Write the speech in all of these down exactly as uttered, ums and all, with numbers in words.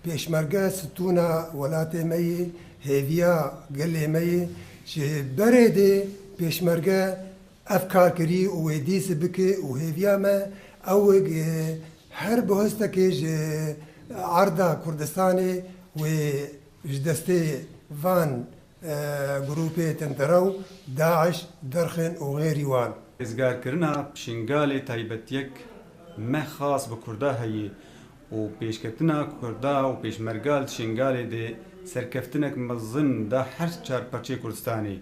Pêşmerge stûna welatê me yê, hêviya gelê me yê. Ji berê dê pêşmerge ev kar kirî û wê dîs bike û hêviya me ew e, her bihostekê ji erda Kurdistanê wê ji destê van, e, grûpê tundrew, DAIŞ, derxin û xêrî wan. Rizgarkirina Şingalê taybetiyek me xas bi Kurda heye û pêşketina Kurda û pêşmerga li Şingalê de serkeftinek mezin da her çar parçeyê Kurdistanê.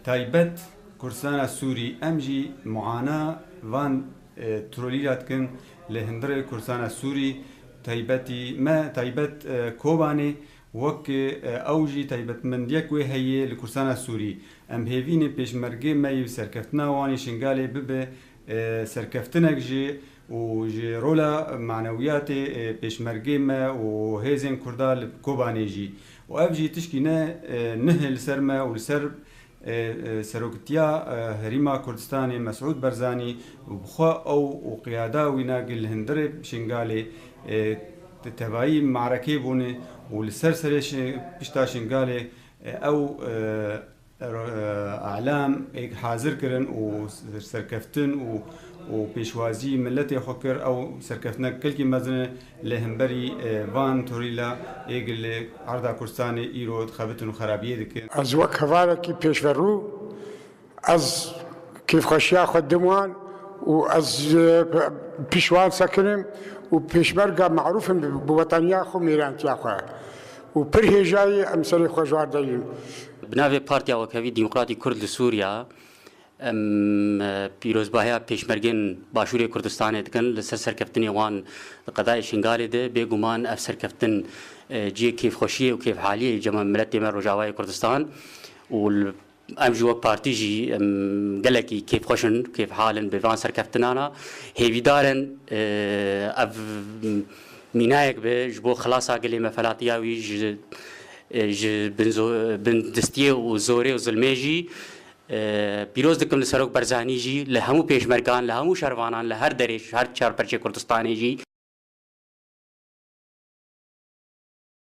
Taybet Kurdistana Sûrî, em jî muana van, e, trolîla dikin li hundirê Kurdistana Sûrî, taybetî me, taybet, e, Kobanê, wek, e, ew jî taybetmendiyek wê heye li Kurdistana Sûrî. Em hêvî ne pêşmergê me yê serkeftina wan ê Şingalê bibe, e, serkeftinek jî û ji rola manewiyatê, e, pêşmergê me û hêzên Kurda li Kobanê jî. Û ev jî tişkî ne, e, nihê li ser me û li ser, e, e, seroktiya, e, Herêma Kurdistanê Mesûd Barzanî û bi xwe ew û qiyada wî ne gi li hundirê Şingalê, e, te-, tevayî marekê bûne û li ser serê Şi-, pişta Şingalê, e, ew, e, ro-, e, elam êk hazir kirin û ser-, serkeftin û, û pêşwazî miletê xwe kir. Ew serkeftinek gelkî mezin e li hemberî, e, van torîla êk li erda Kurdistanê îro dixebitin û xerabiyê dikin. Ez wek hevalekî pêşverû, ez kêfxweşiya xwe dim wan û ez, e, pişt wan sekinim û pêşmerga marûf im bi wetaniya xwe, mêrantiya xwe û pir hêjayî em serê xwe ji wan deyîn. Bi navê Partiya Wekhevî Demokratî Kurd li Sûriya, em, e, pîrozbahiya pêşmergên Başûrê Kurdistanê dikin li ser serkeftinê wan di qedayê Şingalê de. Bêguman ev serkeftin, e, cihê kêfxweşiyê û kêfhaliyê cema miletê me Rojavayê Kurdistan û li, em jî wek partî jî, em, gelekî kêfxweş in, kêfhal in bi van serkeftinana. Hêvîdar in, e, ev mînayek be ji bo xilasa gelê me, felatiya wî ji, e, ji bin zo-, bindestiyê û zorê û zilmê jî. E, pîroz dikim li Serok Barzanî jî, li hemû pêşmergan, li hemû şervanan, li her derê, her çar perçê Kurdistanê jî.